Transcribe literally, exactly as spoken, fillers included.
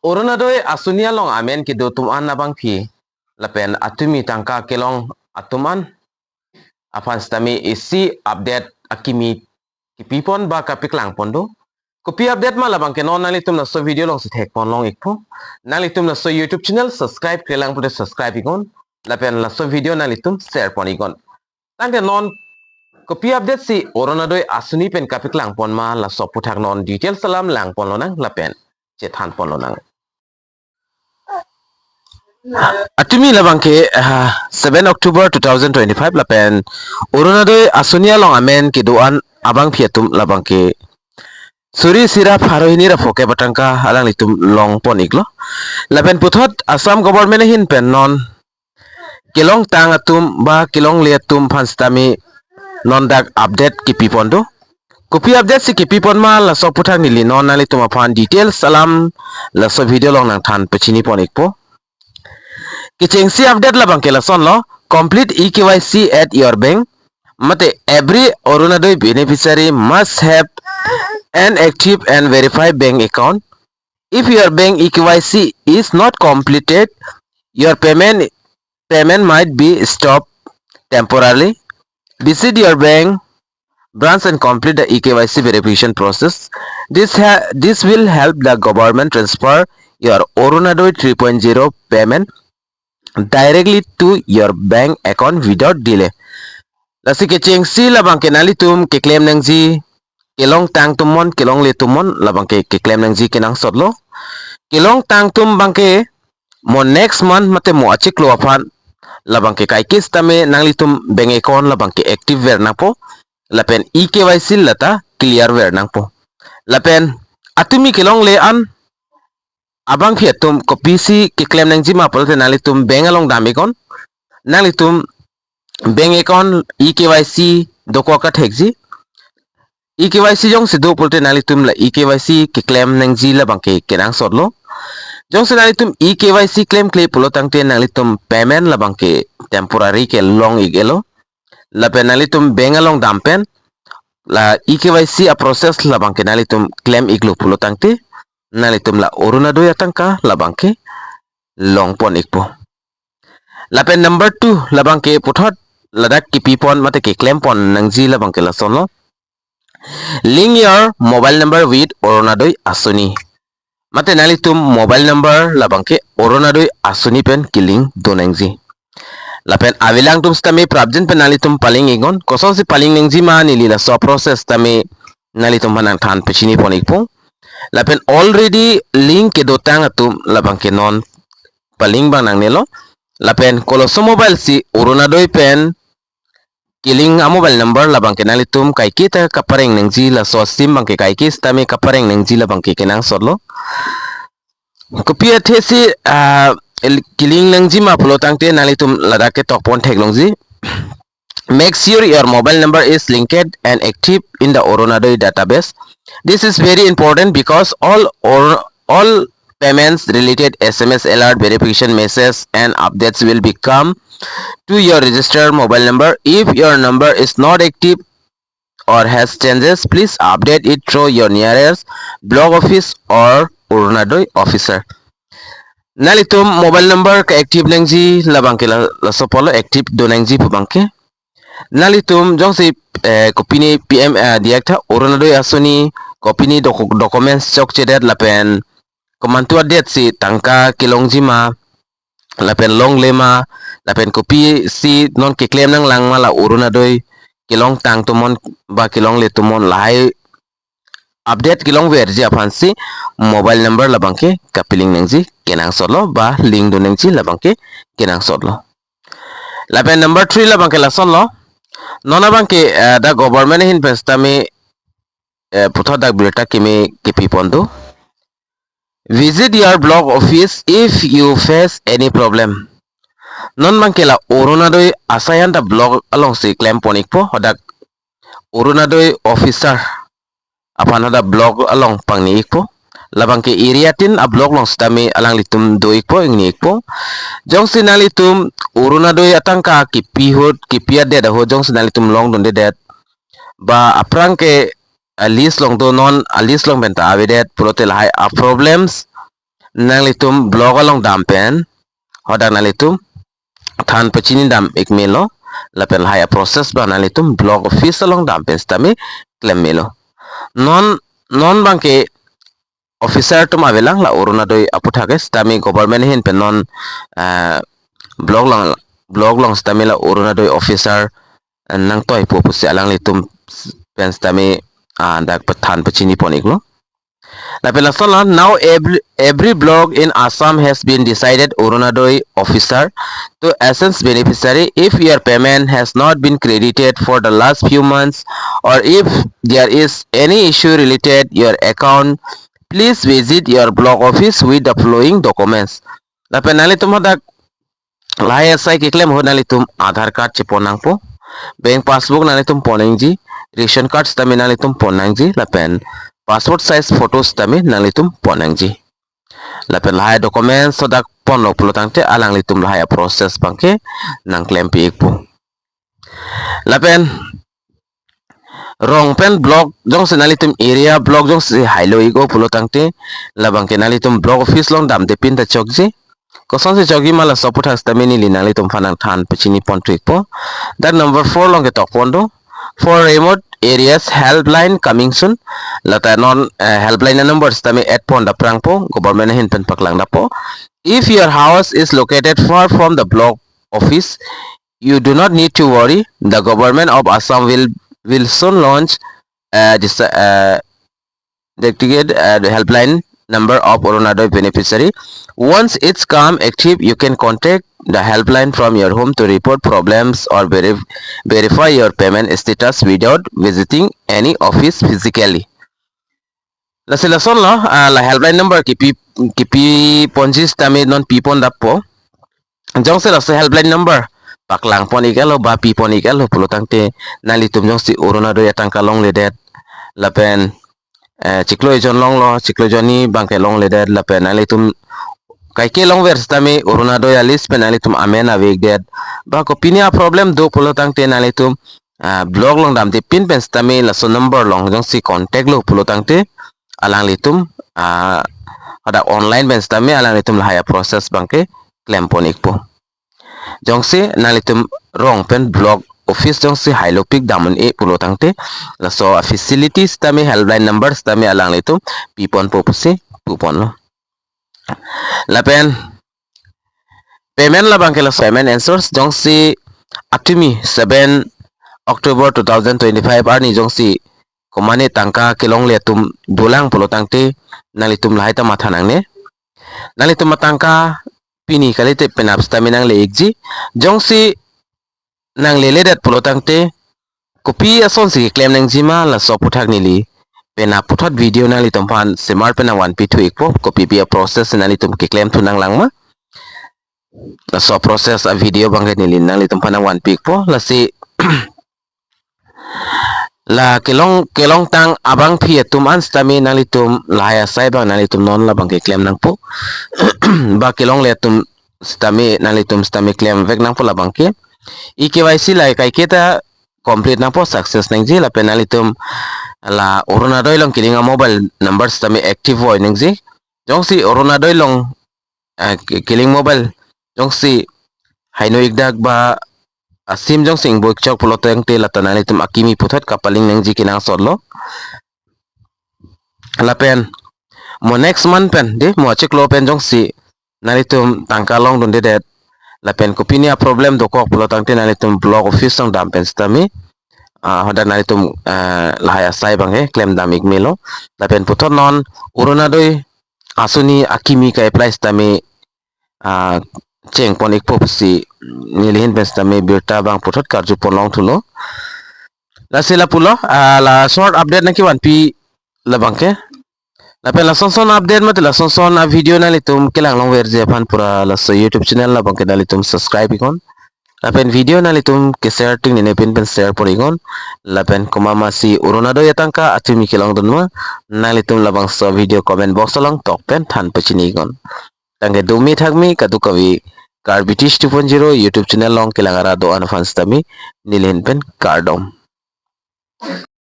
Orunodoi asuni along amen kedo atum an abangpi lapen atumi tangka kelong atum an aphan sitame isi update akimi kipipon ba kapiklangpon do. Kopi update ma labangke non nanglitum laso video alongsi thekpon long ikpo. Nanglitum laso YouTube channel subscribe-kle lang pulote subscribe iknon. Lapen laso video nanglitum share pon iknon. Tangte non kopi update si Orunodoi asuni pen kapiklangpon ma laso aphuthak non details alam langpon lonang lapen chethanpon lonang. Atumi labangke, ah, seven October two thousand twenty-five lapen Orunodoi asuni along amen kedo an abangpi atum labangke suri isi ra pharo hini ra phokep atangka alanglitum longpon iklo. Lapen puthot Assam government ahin pen non kelongtang atum ba kelongle atum aphan sitame non dak update kipipon do. Kopi update si kipipon ma laso aphuthak neli non nanglitum aphan details alam laso video along nangthan pachinipon ikpo. Kechengsi update labangke lasonlo: complete E K Y C at your bank. Mate every Orunodoi beneficiary must have an active and verified bank account. If your bank E K Y C is not completed, your payment payment might be stopped temporarily. Visit your bank branch and complete the E K Y C verification process. This ha- this will help the government transfer your Orunodoi three point zero payment directly to your bank account without delay. Lasi kechengsi labangke nanglitum keklem nangji, kelongtang atum mon, kelongle atum mon, labangke keklem nangji kenangsotlo. Kelongtang atum abangke mo next month mate mo achiklo aphan labangke kaike sitame nanglitum bank account labangke active ver nangpo. Lapen E K Y C lata clear ver nangpo. Lapen atumi kelongle an abangpi atum kopisi keklem nangji ma pulote nanglitum bank along dam iknon. Nanglitum bank account E K Y C dokok kathekji. E K Y C jongsi do pulote nanglitum la E K Y C keklem nangji labangke kenangsotlo. Jongsi nanglitum E K Y C klemkle pulo tangte nanglitum payment labangke temporary kelong ik-elo. Lapen nanglitum bank along dam pen la E K Y C a process labangke nanglitum klem iklo pulo tangte nanglitum la Orunodoi atangka labangke longpon ikpo. Lapen number two labangke puthot ladak kipipon mate keklempon nangji labangke lasonlo: link your mobile number with Orunodoi asuni. Mate nanglitum mobile number labangke Orunodoi asuni pen kelink do nangji. Lapen avelang atum sitame prapjin pen nanglitum palink iknon. Kosonsi palink nangji ma neli laso process sitame nanglitum aphan nangthan pachinipon ikpo. Lapen already link kedotang atum labangke non palink abang nangnelo. Lapen koloso mobile si Orunodoi pen kelink a mobile number labangke nanglitum kaiketa kapareng nangji, laso sim abangke kaike sitame kapareng nangji labangke kenangsotlo. Kopi athesi, ah, el- kelink nangji ma pulo tangte nanglitum ladak ketokpon theklongji: make sure your mobile number is linked and active in the Orunodoi database. This is very important because all or all payments related S M S alert, verification message and updates will be come to your registered mobile number. If your number is not active or has changes, please update it through your nearest block office or Orunodoi officer. Nanglitum mobile number ke active nangji labangke la laso apotlo, active do nangji pu abangke. Nanglitum jongsi, eh, kopine P M, eh, diyaktha Orunodoi asuni, kopine doku- documents chokchedet lapen komantu adet si tangka kelongji ma lapen longle ma lapen kopisi non keklem nanglang ma la Orunodoi kelongtang atum mon ba kelongle atum mon lahai update kelongverji aphansi mobile number labangke kapelink nangji kenangsotlo ba link do nangji labangke kenangsotlo. Lapen number three labangke lasonlo. Non abangke, eh, the government ahin pen sitame, eh, puthot dak birta kimi kipipon do. Visit your block office if you face any problem. Non abangke la Orunodoi asai anta block alongsi klempon ikpo, hadak Orunodoi officer aphan hadak block along pangni ikpo. Labangke area tin a block along sitame alanglitum do ikpo, ingni ikpo. Jongsi nanglitum Orunodoi atangka kipi ahut, kipi adet ahut jongsi nanglitum longdundedet ba aphrang ke a list along do, non a list along penta avedet pulote lahai a problems nanglitum block along dam pen hadak nanglitum than pachini dam ik melo, lapen lahai a-process abang nanglitum block office along dam pen sitame klem melo. Non, non abangke officer atum avelang la Orunodoi aputhak ke, sitame government ahin pen non, ah, block along, block along sitame la Orunodoi officer, ah, nangtoipo pusi alanglitum pen sitame, ah, dak pathan pachini pon iklo. Lapen lason lo, now every, every block in Assam has been decided Orunodoi officer to assess beneficiary. If your payment has not been credited for the last few months, or if there is any issue related your account, please visit your block office with the following documents. Lapen nanglitum hadak lahai asai keklem ahut nanglitum Aadhaar card chepon nangpo, bank passbook nanglitum pon nangji, ration card sitame nanglitum pon nangji, lapen passport size photo sitame nanglitum pon nangji. Lapen lahai documents hadak ponlo pulo tangte alanglitum lahai a-process abangke nangklempi ikpo. Lapen rong pen block jongsi nanglitum area block jongsi hailo ik-o pulo tangte, labangke nanglitum block office along damde pin ta chokji. Kosonsi chokji ma laso aputhak sitame neli nanglitum aphan nangthan pachini pon thu ikpo. Dak number four along ketok pon do. For remote areas, helpline coming soon. Lata non, eh, helpline number sitame add pon daprangpo, government ahin pen paklang dapo. If your house is located far from the block office, you do not need to worry. The government of Assam will, will soon launch, uh, this, uh, dedicated, uh, helpline number of Orunodoi beneficiary. Once it's come active, you can contact the helpline from your home to report problems or verif-, verify your payment status without visiting any office physically. Lasi lason lo, ah, la helpline number kipi, kipi ponji sitame non pi pon dapo. Jongsi laso helpline number paklang pon ik-etlo ba pi pon ik-etlo pulo tangte, nanglitum jongsi Orunodoi atangka longledet, lapen, eh, chiklo ejon longlo, chiklo jonni abangke longledet, lapen nanglitum kaike longver sitame Orunodoi a-list pen nanglitum amen ave ikdet, ba kopine a-problem do pulo tangte nanglitum, ah, block along damde pin pen sitame laso number along jongsi contact lo pulo tangte, alanglitum, ah, hadak online pen sitame alanglitum lahai a-process abangke klem pon ikpo. Jongsi nanglitum rong pen block office jongsi hailopik dam un-e pulo tangte, laso a-facility sitame helpline number sitame alanglitum pi ponpo pusi pu ponlo. Lapen payment labangke laso payment answers jongsi atumi seven October two thousand twenty-five arni jongsi komane tangka kelongle atum dolang pulo tangte, nanglitum lahai ta matha nangne. Nanglitum atangka pini kalite penap sitame nangle ikji. Jongsi nangleledet pulo tangte, kopi asonsi keklem nangji ma laso aputhak neli penap puthot video nanglitum aphan semar pen nangvanpi thu ikpo, kopipi a-process nanglitum keklem thu nanglang ma. Laso a-process a-video abangke neli nanglitum aphan nangvanpi ikpo. Lasi la kelong, kelongtang abangpi atum an sitame nanglitum lahai asai abang nanglitum non labangke klem nangpo. Ba kelongle atum sitame nanglitum sitame klemvek nangpo labangke. E-K Y C lahai kaike ta complete nangpo, success nangji, lapen nanglitum la Orunodoi along kelink a-mobile number sitame active voi nangji. Jongsi Orunodoi along, ah, ke-, kelink mobile jongsi haino ikdak ba a-sim jongsi ingboi chok pulo tangte lata nanglitum akimi puthot kapalink nangji kenangsot lo. Lapen mo next month pen de, mo achiklo pen jongsi nanglitum tangka longdundedet, lapen kopine a-problem dokok pulo tangte nanglitum block office along dam pen sitame, ah, hadak nanglitum, ah, lahai asai abangke klem dam ik melo. Lapen puthot non Orunodoi asoni akimi ka-apply sitame, ah, cheng pon ikpo pusi neli ahin pen sitame birta abang puthot karju pon long thulo. Lasi lapulo, ah, la short update nangkevanpi labangke. Lapen lasonson update mate lasonson a-video nanglitum kelang longverji aphan pura laso YouTube channel labangke nanglitum subscribe iknon. Lapen video nanglitum ke-share ting nene pin pen share pon iknon. Lapen komat masi Orunodoi atangka atumi kelongdun ma, nanglitum labangso video comment box along tok pen than pachini iknon. Tangke dumi thakmi kadokave Karbi Tish two point zero YouTube channel along kelang ara do-an aphan sitame neli ahin pen kardom.